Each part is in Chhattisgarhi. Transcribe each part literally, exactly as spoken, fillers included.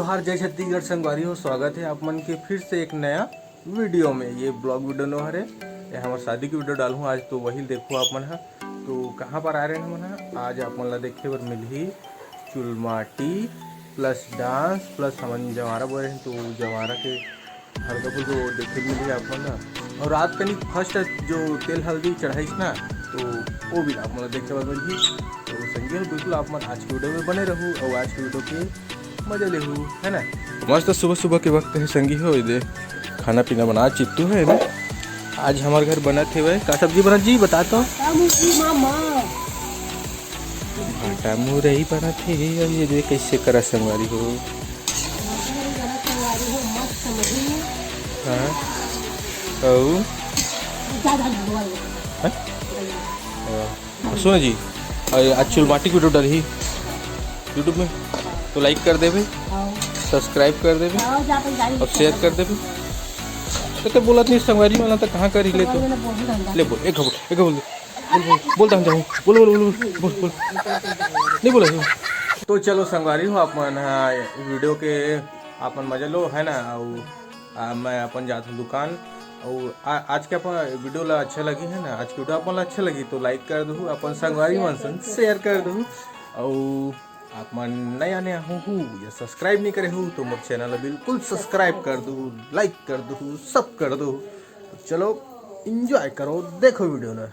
जोहार, जय छत्तीसगढ़ संगवारी हो, स्वागत है आप मन के फिर से एक नया वीडियो में। ये ब्लॉग वीडियो नो हरे, ये हमर शादी के वीडियो डालहूँ आज, तो वही देखो आप मन ह। तो कहाँ पर आ रहे हैं हमन ह, आज आप मन ला देखे बर मिलही चुलमाटी प्लस डांस प्लस हमन जवारा बोले हैं, तो जवारा के हल्का फुल्का वो देखे मिलही आप मन ला। और रात कनी फर्स्ट जो तेल हल्दी चढ़ाइस ना, तो वो भी आप मन ला देखे बर मिलही। तो संगी हो, बिल्कुल आप मन आज के वीडियो में बने रहू और आज के वीडियो के मजा लेहू, है ना। मस्त सुबह सुबह के वक्त है संगी हो, ये दे खाना पीना बना चित्तू है ना। आज हमारे घर बनत हेवय, का सब्जी बनत जी, बता तो। भाटा मुरई बनत हे। ये दे कैसे करा संगवारी हो। हाँ। अउ? हाँ? हाँ। सुनो जी, और आज चुलमाटी की वीडियो डाली यूट्यूब में, तो लाइक कर देवे, सब्सक्राइब कर देवे और शेयर कर देवे। तो, तो बोलत नहीं संगवारी वाला तो कहाँ कर ही ले तो। ले बोल, एक बोल, एक बोल, बोल, बोल, बोल, दान जाऊँ, बोल, बोल, बोल, बोल, बोल, बोल, नहीं बोला। तो चलो संगवारी हो, आप मन, हाँ, वीडियो के आप मन मजा लो, है ना। और आ, मैं अपन जात हूँ दुकान। और आ, आज के अपन वीडियो ला अच्छा लगी है ना, आज के वीडियो अपन ला अच्छा लगी तो लाइक कर दहू, अपन संगवारी मन संग शेयर कर दहू। और आप मन नया नया हो हू या सब्सक्राइब नहीं करे हो तो मोर चैनल ला बिल्कुल सब्सक्राइब कर दहू, लाइक कर दहू, सब कर दहू। तो चलो एंजॉय करो, देखो वीडियो ना।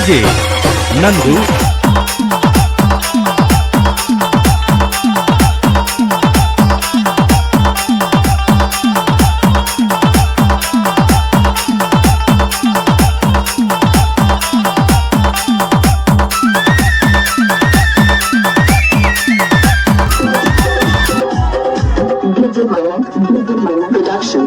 जे नंदू। Production.